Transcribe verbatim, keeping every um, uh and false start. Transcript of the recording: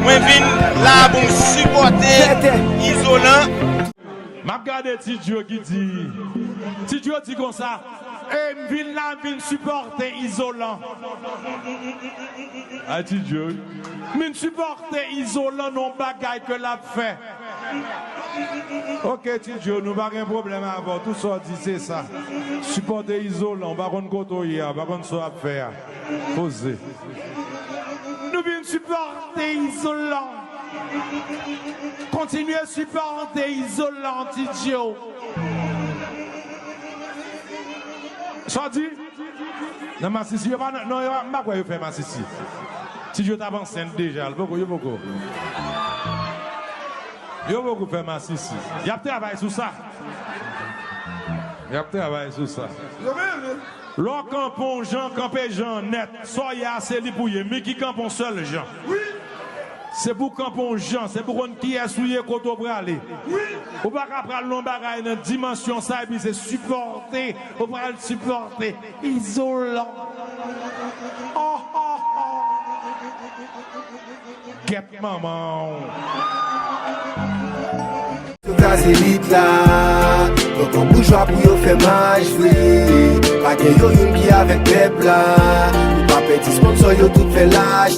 Mwen vin la pou m sipòte Izolan. M ap gade Ti Djo ki di, Ti Djo di konsa, e m vin la, m vin sipòte Izolan. Ay, Ti Djo, wi. M vin sipòte Izolan nan yon bagay ke l ap fè. Ok, Ti Djo, nou pa gen pwoblèm avè w. Tout sa w di, se sa. Sipòte Izolan, w pa konn kote w ye a, w pa konn sa w ap fè a. Poze. Nou vin sipòte Izolan. Kontinye sipòte Izolan, Ti Djo. Sa w di? Nan masisi, yo pa nan, non, yo pa, m pa kwè yo fè masisi. Ti Djo t ap ansent deja, l poko, yo poko. Yo poko fè masisi. Y ap travay sou sa. Y ap travay sou sa. Lè w kanpe yon jan, kanpe jan nèt. Sa w ye a, se li pou w ye. Miki kanpe yon sèl jan. Se pou w kanpe yon jan, se pou w konn kiyès ou ye, kote w prale. Ou pa ka pral nan yon bagay nan dimansyon sa epi se sipòte, ou pral sipòte Izolan. Oh, oh, oh. Gèt manman w. Yo kraze lit la. Tonton boujwa pou yo fè mach vre. Pa gen yo youn ki avèk pèp la. Nou pa pèdi sponsò, yo tout fè lach.